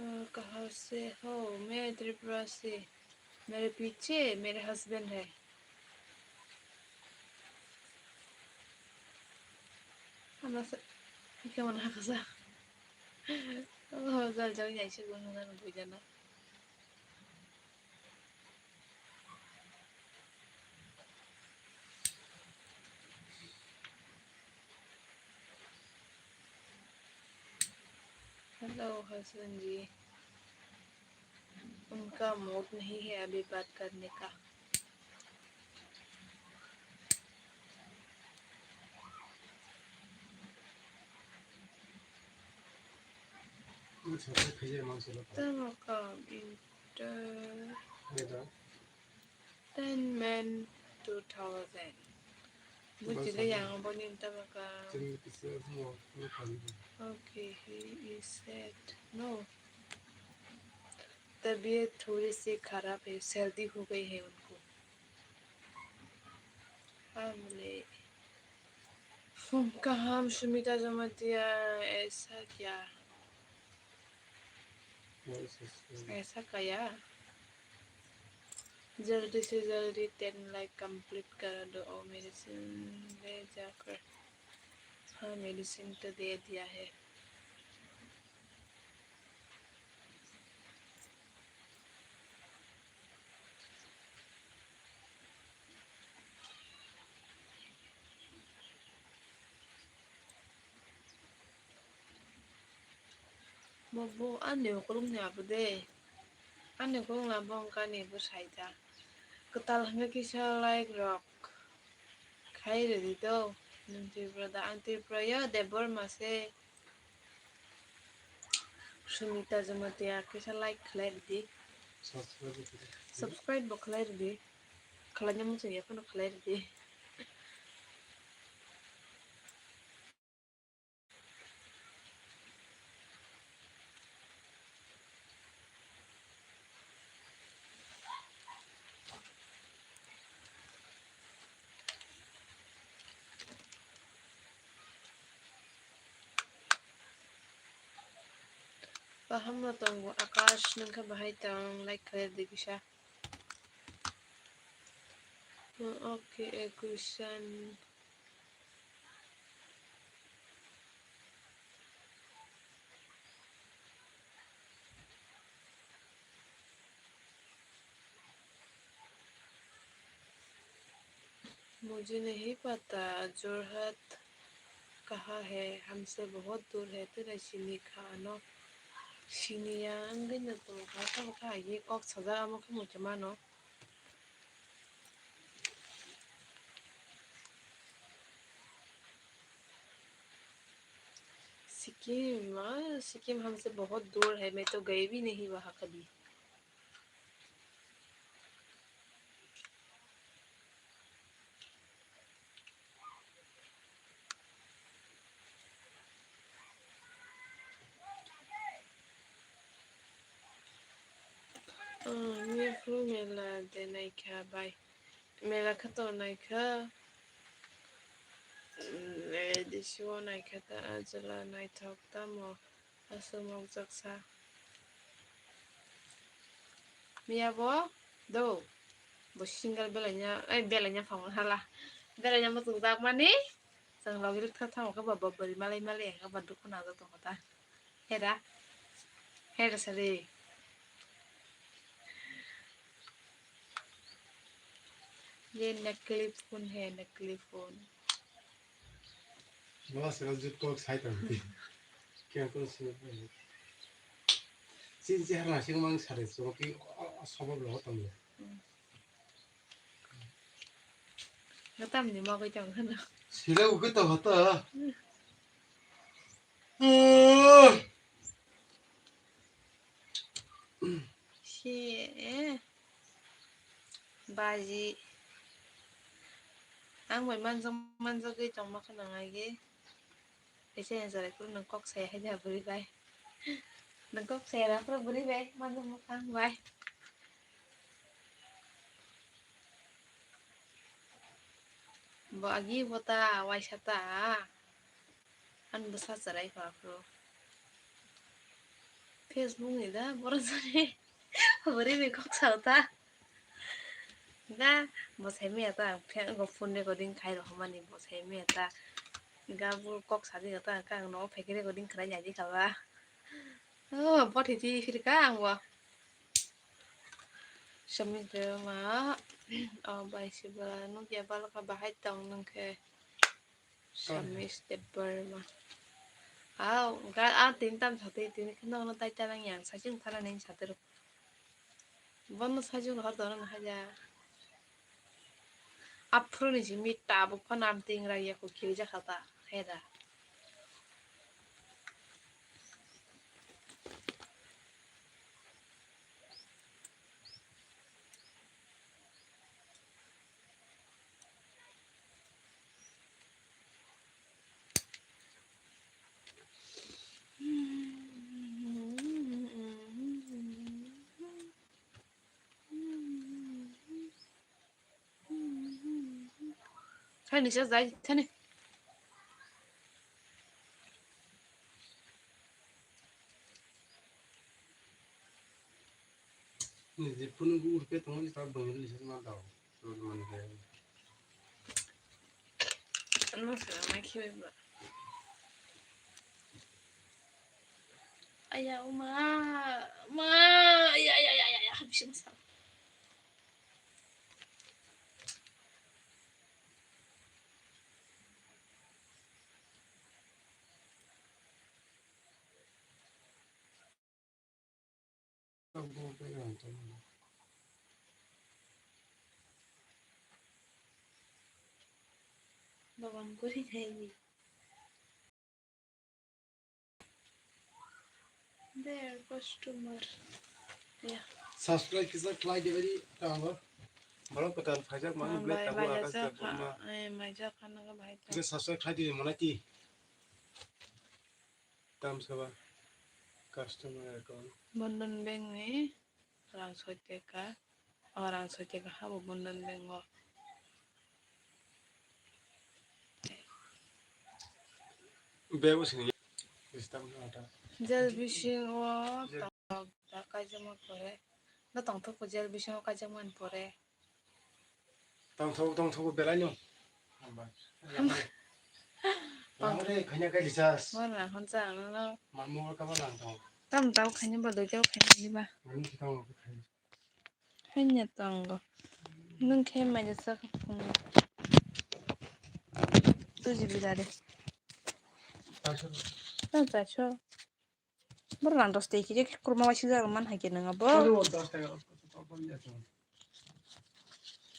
अ, कहाँ से हो? मैं त्रिपुरा से। मेरे पीछे मेरे हस्बैंड है। Ano sa, ikaw na ka sa. Oh, jal jal ya shi gun na gun na. Hello, husband जी। उनका मूड नहीं है अभी बात करने का। Tamo ka inter-, ten men two thousand. Buchile yang boni tamo ka. Okay, he is sad. No. तबीयत थोड़ी सी खराब है, सर्दी हो गई है उनको। हाँ, बोले, "हम कहाँ, हम सुमिता जमातिया, ऐसा क्या? ऐसा क्या? जल्दी से जल्दी ten लाइक कंप्लीट करा दो और मेडिसिन ले जाकर।" हाँ, मेडिसिन तो दे दिया है। Bo, bo, ani ukulung ni abo de. Ani ukulung ni abo wngkha ni bo saida. Kwtal hwnkhe kisa like rok khai rwdi do. Nwng Tripura da? Ang Tripura yo, Debbarma se. Sumita Jamatia, kisa like khlai rwdi. Subscribe bo khlai rwdi. Khlaina muchung ya phano khlai rwdi. Kaham no tongo Akash, nwng khe bahai tong, like khlai rwdi kisa. Okay, a question. मुझे नहीं पता जोरहाट कहाँ है, हमसे बहुत दूर है, tei sini kha ano siniya wngwi no tongo kha, tabukhe hai khe kok sajak, amo khe muchung mano. ये माँ, सिक्किम हमसे बहुत दूर है, मैं तो गए भी नहीं वहाँ कभी। Ah, mia phuru mela de naikha bai. Mela khato naikha. Mm, eh, disiwo naikha ta ajala naithok tamo aswk mokjak sa. Mia bo do. Bo single belaina, ai belaina phangma hala. Belaina muchungjak mani. Chwng logi rwkha tamo khe bo bo bwrwi malai malai khe bo dukhu najak tongkha ta. Hera. Hera sari. ये नकली फोन है, नकली phone. Baba sira jut kok sai tong ti. Kya ko sira. Sin si har na sing mang sare so ki a, a, sabab lo tong le. Gatam ni ma bai tong khana. Sila u kito hata. Shi, eh. Baji. Ang bai manjak, manjagwi tongma khana ngai ge. Kaisa yang jarai kuru nang kok saya haja buri bai. Nang kok saya ra kuru buri bai, manjak mukhang bai. Bo agi bo ta, waisa ta. Ani bwsa chwrai kha phuru. Facebook ni da borok jani bwrwi bai kok sao ta. Da bo sai maya ta, phone recording khai rw mani bo sai maya ta. Ga bo kok sadi ta, ang nogo phai khe recording khlai nai di kha ba. Oh, bo thiti phir kha ang bo. Samik de ma, oh, bai si ba nukya bal kha bahai tong nung khe. Samis Debbarma. Au, ga, a, tin tam sate, tin kheno no tai tanang yang, sajung thana ning sate ro. Bono sajung hor dono no haja. Aphuru ni jimi ta bo phana am ting ra ya ko kiri ja khata, heda. Thani se jai thani. Ni je phone go urke tong ni ta bang ni se ma dao. Rod man de. Ano se ma khibe ba. Aya uma ma, aya aya aya aya habis sa. Babang kuri nai. There customer. Yeah. Subscribe kisa khlai di bari tamo. Bolo kotan phajak mani black tamo akas jak ma. Eh, maijak khana ga bhai. Kisa subscribe khlai di monati. Tam saba customer account. Bandhan Bank ni rang soi teka. O rang soi teka ha bo Bandhan Bank o. Bebo sini. Jel bising o tang tok da kaijak man pore. Da tang tok jel bising o kaijak man pore. Tongthok, tongthok belai no. Hambai. Hambai. Hambai, khaina kai lisas. Mo na hon cha ang no. Mamu ka ba lang tong. Tam tau khaina ba doi tau khaina ni ba. Mamu ki tong khai. Khaina tongo. Nung khe mai jasa ka phung. Tu ji bi da de. Tacho. Ta tacho. Borok rang dos tei khe kurma waisijak rw man hai khe nang abo. Ano dos taka.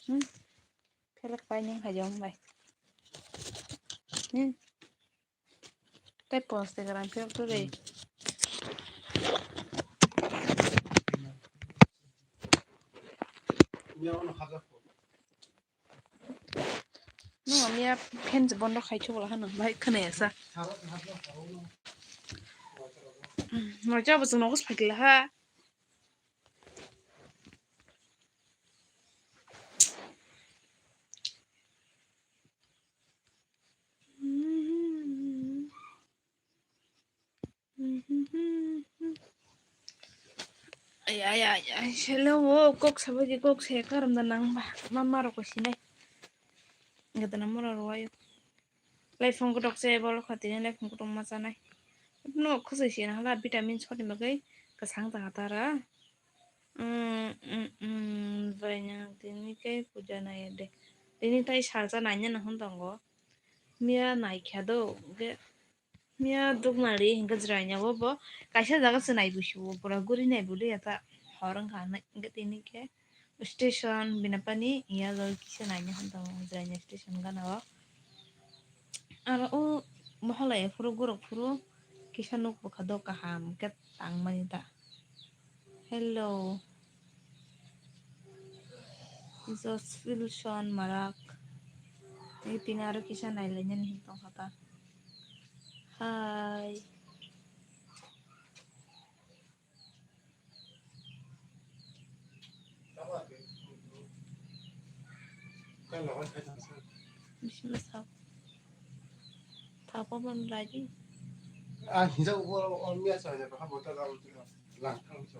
Hmm. Phelak pai nang hai jong bai. Hmm. Tei post de gram phiyok to re. No, miya fan je bondo khai chubula hano, bai khana yasa. Mo jabo jung nogo phagila ha. Ay, ay, ay, ay, hello, o kok sabai di kok se karam da nang ba, mama rok ko sinai. Gada na mura rok ayo. Lai phone ko dok se bolo khati lai phone ko dok ma chanai. No khosoi se na hala vitamin shot ni bagwi kasang ta hatara. Mm, mm, mm, bai nang tini ke puja nai de. Tini tai salsa nai na hon tongo. Miya nai kha do, ge, miya duk nari, hingke jwrai nya bo, bo kaisa jaga se nai busi bo, pura guri nai bo liya ta, hor wngkha nai, hingke tini ke station, bini pani, iya jol kisa nai nya hon tongo, jwrai nya station gana o. Aro o, mohalai phuru, guruk phuru, kisa nuk bwkha do kaham khe tang mani ta. Hello. Josvilson Marak. Ni tini aro kisa nailainani hin tongkha ta. Hi. Bisingo sak. Thapa man lagi. Ah, hinsa ubo o miya sa ya, ha, bota lang, lang thang sa.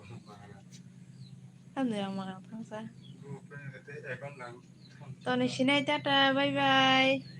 Ano yang magang thangsa. Toni sinai, tata, bye bye.